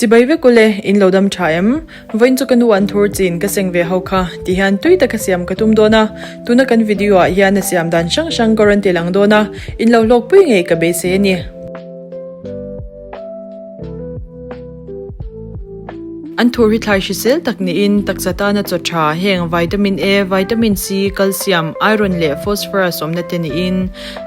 Chibai vek ule, in lo dam tha em? Vawiin chu ka nu an thur chin ka seng ve ho kha, ti hian tui taka siam ka tum dawn a, tuna kan video ah hian a siam dan hrang hrang ka rawn ti lang dawn a, in lo hlawk pui ngei ka beisei a ni. An thur hi thlai hrisel tak niin taksa tana chaw tha heng vitamin A, vitamin C, calcium, iron leh phosphorus awmna te niin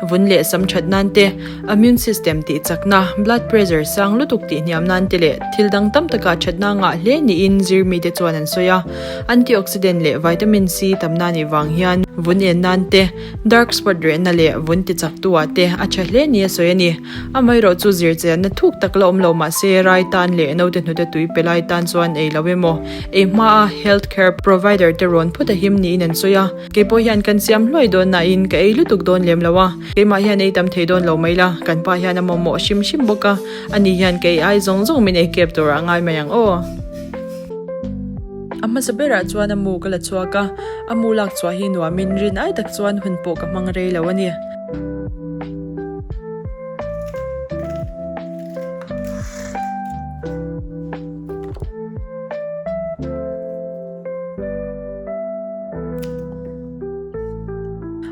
vun leh sam that nan te, immune system tih chakna, blood pressure sang lutuk tih hniam nan te leh thil dang tam takah thatna ngah hle niin zirmi te chuan an sawi a. Antioxidant leh vitamin C tamna nih vang hian vun en nan te, dark spot rehna leh vun ti chak tu ah te a tha hle ni a sawi a ni. Amaherawh chu zirchianna thuk tak la awm lo mah se rai tan leh naute hnute tui pe lai tan chuan ei lo emaw ei hma a health care provider te rawn phut a him niin an sawi a. Kei pawh hian kan siam hluai dawn nain ka ei lutuk dawn lem lo a, keimah hian ei tam thei dawn lo mai la, kan pa hian a mamawh hrim hrim bawk a, ani hian ka ei ai zawng zawng min ei kep tur ah ngai mai ang aw. A hmasa berah chuan a mu ka la chhuak a, a mu lak chhuah hi nuamin rin ai tak chuan hun pawh ka hmang rei lo a ni.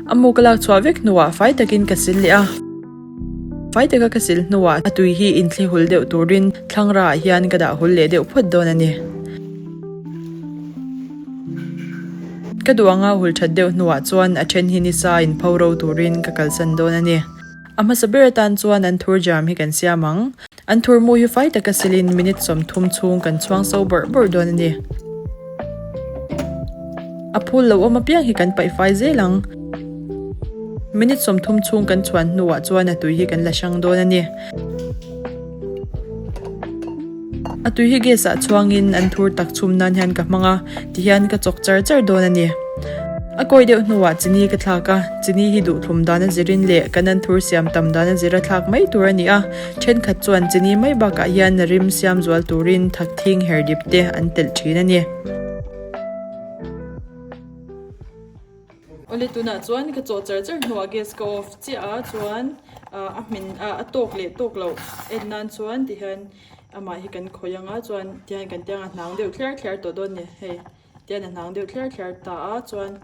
A mu ka lak chhuah vek hnuah fai takin ka sil leh a, fai taka ka sil hnuah a tui hi inthli hul deuh turin thlangra ah hian ka dah hul leh deuh phawt dawn a ni. Ka duh anga hul that deuh hnuah chuan a then hi nisa inpho ro turin ka kalsan dawn a ni. A hmasa ber atan chuan an thur jam hi kan siam ang. An thur mu hi fai taka silin minute 30 chhung kan chhuang so bawrh bawrh dawn a ni. A phul lo awm apiang hi kan paih fai zel ang. Minute 30 chhung kan chhuan hnuah chuan a tui hi kan la hrang dawn a ni. A tui hi gas ah chhuangin an thur tak chhum nan hian ka hmang a, tihian ka chawk char char dawn a ni. A kawi deuh hnuah chini ka thlak a, chini hi duhthlum dan a zirin leh kan an thur siam tam dan a zira thlak mai tur a ni a, thenkhat chuan chini mai bakah hian rim siam zual turin thakthing her dip te an telh thin a ni. Awle tunah chuan ka chawh char char hnuah gas ka off chiah a chuan a hmin a tawk leh tawk loh en nan chuan tihian amah hi kan khawih ang a chuan tihian kan tiang a hnang deuh thliar thliar tawh dawn a ni hei tihian a hnang deuh thliar thliar ta a chuan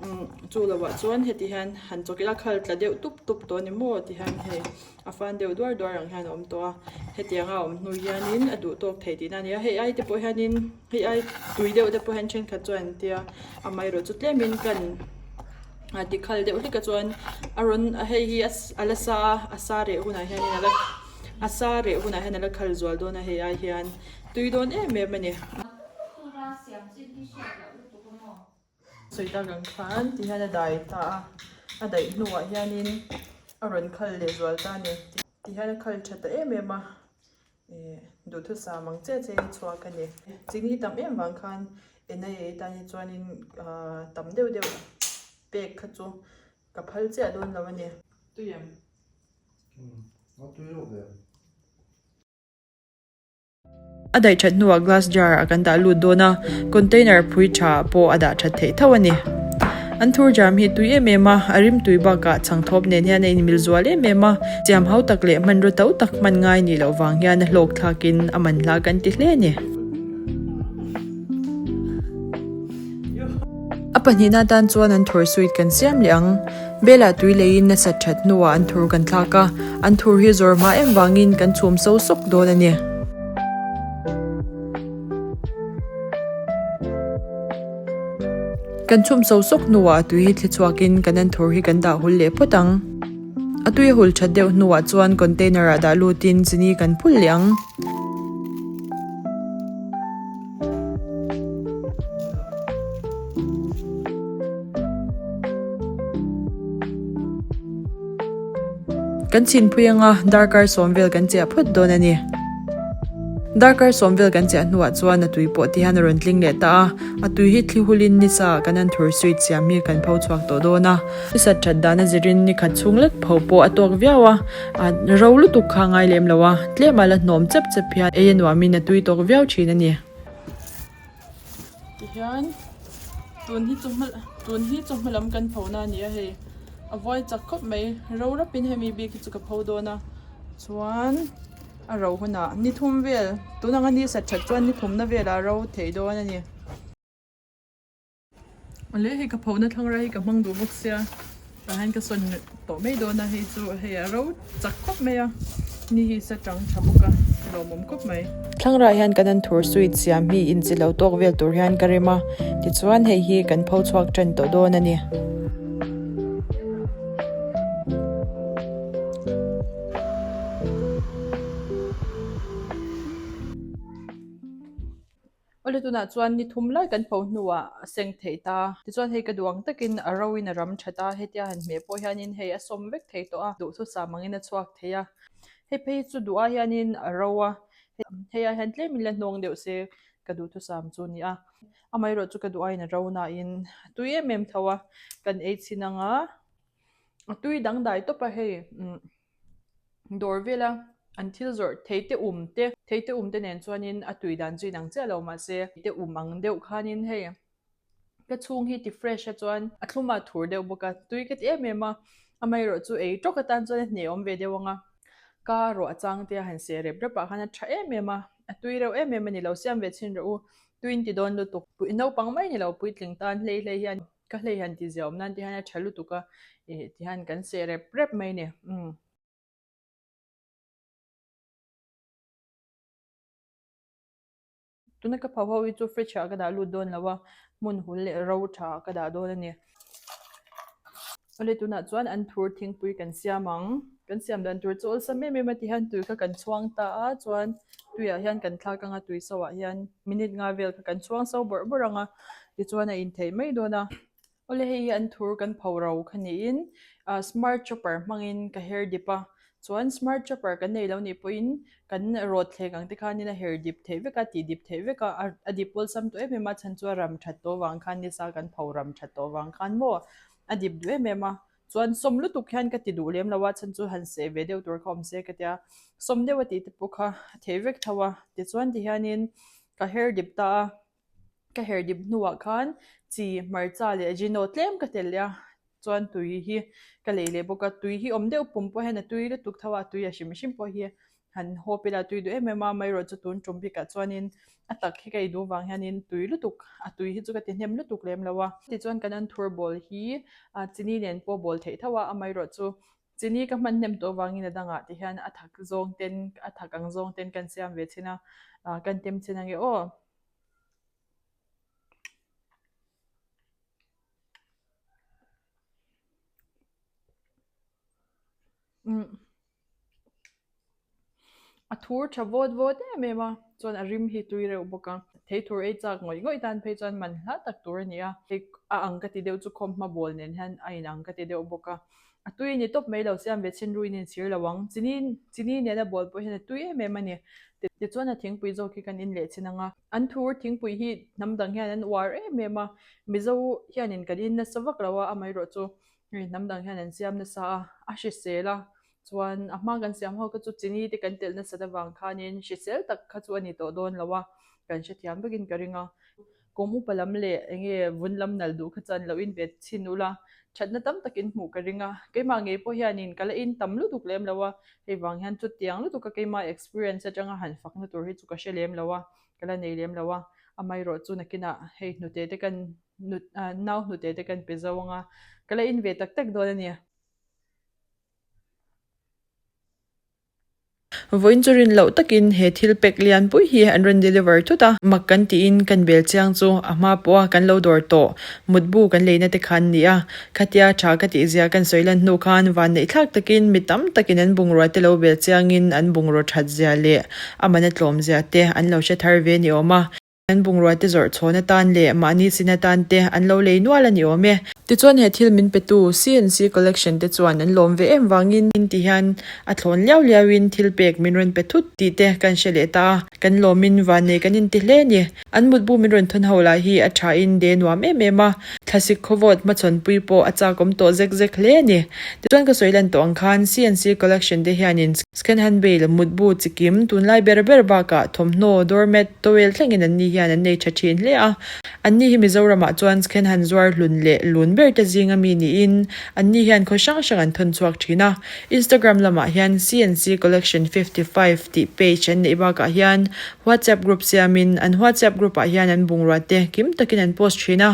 umm chu lovah chuan heti hian han chawk ila khal tla deuh tup tup tawh a ni maw tihian hei a fan deuh duar duar ang hian a awm tawh a hetiang a awm hnu hianin a duh tawk thei tihna a ni a hei ai te pawh hianin hei ai tui deuh te pawh hian thenkhat chuan an tia amaherawh chu tlemin kan a ti khal deuh hlek a chuan a rawn hei hi a la sa a a sa reh hunah hianin a la a sa reh hunah hian a la khal zual dawn a hei ai hian tui dawn em em a ni. Sawi tak ang khan ti hian a dai ta a, a daih hnuah hianin a rawn khal leh zual ta a ni. Ti hian a khal tha ta em em a, ih duhthusam ang chiah chiah in chhuak a ni. Chini tam em vang khan en a ei tan hi chuanin ah tam deuh deuh pek kha chu ka phal chiah dawn lo a ni. Tui em? Umm a tui reuh ve. A daih that hnuah glass jar ah kan dah lut dawn a, container phui tha ah pawh a dah that theih tho a ni. An thur jam hi tui em em a, a rim tui bakah chhangthawp nen hian a inmil zual em em a, siam hau tak leh hmanraw to tak hman ngai nih loh vang hian a hlawk thlakin a man hla kan ti hle a ni. A pahnihna atan chuan an thur sweet kan siam leh ang. Bela tui leiin a sat that hnuah an thur kan thlak a, an thur hi zawr hma em vangin kan chhum so sawk dawn a ni. Kan chhum so sawk hnuah a tui hi thli chhuakin kan an thur hi kan dah hul leh phawt ang. A tui a hul that deuh hnuah chuan container ah dah lutin chini kan phulh leh ang. Kan chhinpui anga darkar sawm vel kan chiah phawt dawn a ni. Darkar sawm vel kan chiah hnuah chuan a tui pawh ti hian a rawn tling leh ta a, a tui hi thli hulin ni sa ah kan han thur sweet siam hi kan pho chhuak tawh dawn a. Ni sat that dan a zirin ni khat chhung lek pho pawh a tawk viau a, a ro lutuk kha a ngai lem lo a, tlem a la hnawm chep chep hian ei a nuamin a tui tawk viau thin a ni. Tihian tun hi chawhma tun hi chawhma lam kan pho na a ni a hei a vuai chak khawp mai ro rapin hemi bik hi chu ka pho dawn a chuan. A ro hunah ni thum vel tun anga ni sat that chuan ni thumna velah a ro thei dawn a ni. Awle hei ka phona thlangra hi ka hmang duh bawk sia tah hian ka sawn tawh mai dawn a hei chu hei a ro chak khawp mai a ni hi sa tang tha bawk a lawmawm khawp mai. Thlangra hian kan an thur sweet siam hi inchi lo tawk vel tur hian ka rem a tichuan hei hi kan pho chhuak tan tawh dawn a ni. Awle tunah chuan ni thum lai kan pho hnuah a seng theih ta. Tichuan hei ka duh ang takin a ro in a ram that a, hetia han hmeh pawh hianin hei a sawm vek thei tawh a, duhthusam angin a chhuak thei a. Hei phei chu duh ah hianin a ro a, hei ah hian tlemin la hnawng deuh se ka duhthusam chu a ni a. Amaherawhchu ka duh aiin a ro nain a tui em em tho a, kan ei chhin anga a tui dangdai tawp a hei umm. Dawr vela an thil zawrh thei te um te, thei te um te nen chuanin a tui dan chu inang chiah lo mahse te um ang deuh khanin hei ka chhung hi ti fresh a chuan a thlum a thur deuh bawk a, tui ka ti em em a, amaherawh chu ei tawk atan chuan a hne awm ve deuh ang a, ka ruah chang te a han seh rep rep ah khan a tha em em a, a tui reuh em em a ni lo siam ve chhin rawh u, tuin ti dawn lutuk, naupang mai ni lo puitling tan hlei hlei hian. Ka hlei han ti ziah awm nan ti hian a tha lutuk a, ih ti hian kan seh rep rep mai a ni. Umm. Tuna ka pho ho hi chu fridge ah ka dah lut dawn lo a, hmun hul leh ro tha ah ka dah dawn a ni. Awle tunah chuan an thur thingpui kan siam ang. Kan siam dan tur chu awlsam em em a ti hian tui kha kan chhuang ta a, chuan tuiah hian kan thlak ang a, tui so ah hian minute nga vel kha kan chhuang so bawrh bawrh ang a. Tichuan a intheih mai dawn a. Awle hei hi an thur kan pho ro kha niin ah smart chopper hmangin ka her dip a, chuan smart chopper kan nei lo nih pawhin kan rawt thleng ang te khanin a her dip theih vek a, tih dip theih vek a, a dip awlsam tawh em em a, chhan chu a ram that tawh vang khan nisa kan pho ram that tawh vang khan maw a dip duh em em a, chuan sawm lutuk hian ka ti duh lem lo a, chhan chu han seh ve deuh tur kha awm se ka tia, sawm deuh a tih te pawh kha a theih vek tho a, tichuan tihianin ka her dip ta a. Ka her dip hnuah khan chi hmarcha leh ajino tlem ka tel leh a, chuan tui hi ka lei leh bawk a, tui hi awm deuh pum pawh hian a tui lutuk tho a, tui a hrim hrim pawh hi han hawp ila tui duh em em a, amaherawhchu chu tun tum bikah chuanin a tak hi ka ei duh vang hianin tui lutuk a tui hi chu ka ti hnem lutuk lem lo a. Tichuan kan anthur bawl hi chini nen pawh bawl theih tho a, amaherawhchu chini ka hman hnem tawh avangin a dangah ti hian a thak zawng ten a thak ang zawng ten kan siam ve chin a, kan tem chin ange aw. A thur tha vawt vawt em em a, chuan a rim hi tui reuh bawk a. Thei thur ei chak ngawih ngawih tan phei chuan man hla tak tur a ni a. Hei a ang ka ti deuh chu khawmhma bawl nen hian a inang ka ti deuh bawk a. A tui ni tawp mai lo siam ve chhin ruin inchhir lo ang. Chini chini nena bawl pawh hian a tui em em a ni. Tichuan a thingpui zawk hi kan in leh chin ang a. An thur thingpui hi hnam dang hian an uar em em a. Mizo hianin kan in nasa vak lo a, amaherawhchu hei hnam dang hian an siam nasa a, a hrisel a. Chuan a hma kan siam ho kha chu chini te kan telh nasat avang khanin hrisel tak kha chu a ni tawh dawn lo a, kan hrethiam vekin ka ring a. Kum upa lam leh eng nge vun lam nal duh kha chuan lo in ve chhin ula, thatna tam takin hmuh ka ring a. Keimah ngei pawh hianin ka la in tam lutuk lem lo a, hei vang hian chutiang lutuka keimah experience atanga han fakna tur hi chu ka hre lem lo a, ka la nei lem lo a. Amaherawh chu nakinah hei hnute te kan nau hnute te kan pe zo ang a, ka la in ve tak tak dawn a ni. Vawiin chu rin loh takin he thil pack lian pui hi an rawn deliver thut a, mak kan tiin kan bel chiang chu a hma pawha kan lo dawr tawh mutbu kan leina te khan ni a, khatia tha ka tih zia kan sawi lan hnu khan vanneih thlak takin mi tam takin an bungrua te lo bel chiangin an bungraw that zia leh a man a tlawm zia te an lo hre thar ve ni awm a. An bungrua te zawrh chhawn atan leh mahni sin atan te an lo lei nual a ni awm e. Tichuan he thil min petu CNC Collection te chuan an lawm ve em vangin ti hian a thlawn liau liau in thil pek min rawn pe thut tih te kan hre leh ta a, kan lawmin vannei kan inti hle a ni. An mutbu min rawn thawn ho lah hi a tha in de nuam em em a, thlasik khawvawt hmachhawnpui pawh a chak awm tawh zek zek hle a ni. Tichuan ka sawi lan tawh ang khan CNC Collection te hianin Second hand bale, mutbu, chikim, tunlai ber ber bakah thawmhnaw, doormat, towel thlengin an ni hi. hian an nei tha thin hle a. Anni hi Mizoramah chuan Skhen han zuar hlun leh lun ber te zinga mi niin anni hian khaw hrang hrang an thawn chhuak thin a. Instagram lamah hian CNC Collection 55 tih page an neih bakah hian WhatsApp group siamin an WhatsApp group ah hian an bungrua te kim takin an post thin a.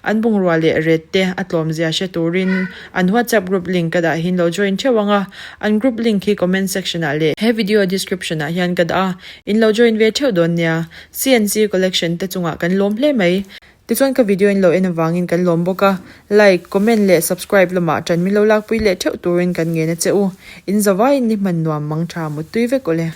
An bungrua leh ret te a tlawmzia hre turin an WhatsApp group link ka dah hin lo join theuh ang a, an group link hi comment section ah leh he video description ah hian ka dah a, in lo join ve theuh dawn nia. CNC collection te chungah kan lawm hle mai. Tichuan ka video in lo en avangin kan lawm bawk a, like, comment leh subscribe lamah tan min lo lakpui leh theuh turin kan ngen a che u. In zavaiin ni hman nuam mang tha muttui vek awle.